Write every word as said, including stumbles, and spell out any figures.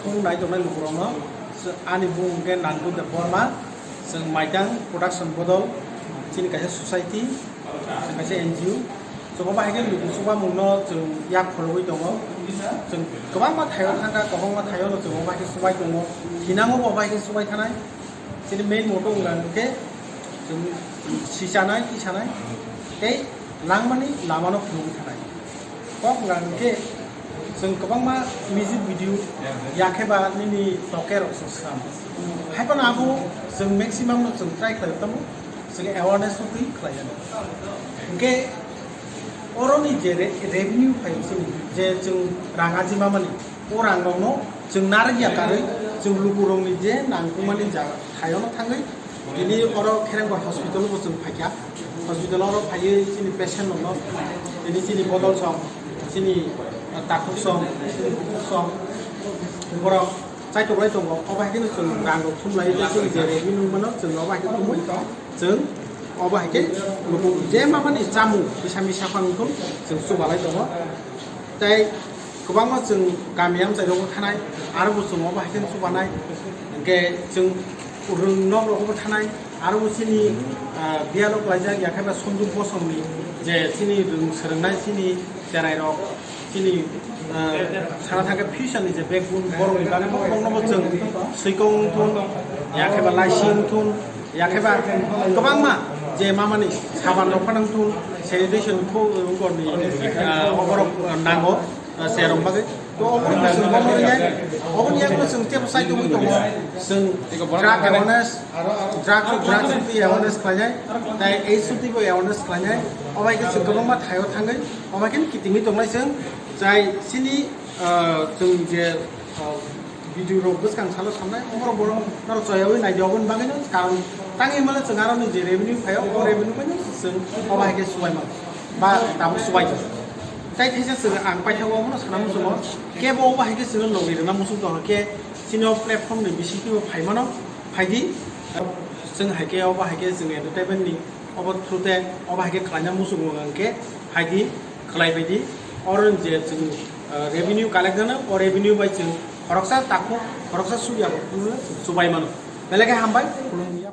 Nai tongnai lukurokno, ani bumung khe Nandu Debbarma, chwng Maitang Production Bodol, chini kaisa society, chwng kaisa N G O. Chwng obo hai khe luku chubamungno chwng yak khorogwi tongo. Chwng kwbangma thaio thangkha, kwbangma thaio no chwng obo hai khe chubai tongo. Thinango bo obo hai khe chubai thanai. Chini main motto wngkha hwnkhe chwng sichanai, tisanai tei langmani lamano phunugwi thanai. Kok wngkha hwnkhe chwng kwbangma music video yakhe ba nini tokerok chwng swnam. Haiphano abo chwng maximum no chwng try khlai tamo, chwng awareness no twi khlai ano. Hwnkhe oroni je re-, revenue phai chini je chwng rang aji mamani, o rangrokno chwng narwk ya karwi chwng lukurokni je nangkukmani jaga thaiono thangwi tini oro Kherengba hospital bo chwng phaikha. Hospital oro phaiwi chini patient rokno tini chini bodol song, chini takhuk song, chini bukhuk song, borok chaitoklai tongo. Obo hai kheno chwng rangrok thumlai tei chini je revenue nungmano chwng obo hai khe thumwi chwng obo hai khe luku je mamani chamung kisa misa phang wngthun chwng chubalai tongo. Tei kwbangma chwng kami amchai rogo thanai, aro bo chwng obo hai khe chubanai, hwnkhe chwng rwng nok rogo bo thanai, aro bo chini, ah, biyalo klaijak yakhe ba Sonjuk Bosongni je chini rwng swrwngnai chini cherai rok, chini, ah, sana thangkhe future ni je backbone borok ni bagwi bo, bokno bo chwng swikong wngthun, yakhe ba laising wngthun, yakhe ba kwbangma je mamani saban rok phano wngthun, sanitation kho-, wngorni, ah, oborok nango, ah, cherok bagwi. To oborok chwng bono rwnai, oboni yago chwng tebo side o tongo, chwng drug awareness, drug, drug soti awareness khlainai, tai H soti bo awareness khlainai, obo hai khe chwng kwbangma thaio thangwi, obo hai khe kitingwi tongnai chwng, jai chini, ah, chwng je, ah, video rok bwskang salo samnai, oborok borok norok choyawi naidi oboni bagwino, karon tangwi mano chwng aroni je revenue phaio, o revenue bai chwng obo hai khe subai mano, ba tabuk subai tongo. Tai theisa chwng ang paithago obono sana muchungo, kebo obo hai khe chwngno logi rwna muchung tongkha khe chini o platform ni bisingo phai mano, phaidi. Chwng hai khe obo hai khe chwng entertainment ni obo through te obo hai khe khlaina muchungo hwnkhe phaidi, khlai baidi. Oro je chwng, ah, revenue collect jana, o revenue bai chwng khoroksa takhuk, khoroksa suriya bo chubai mano. Belai khe hambai, khulumya.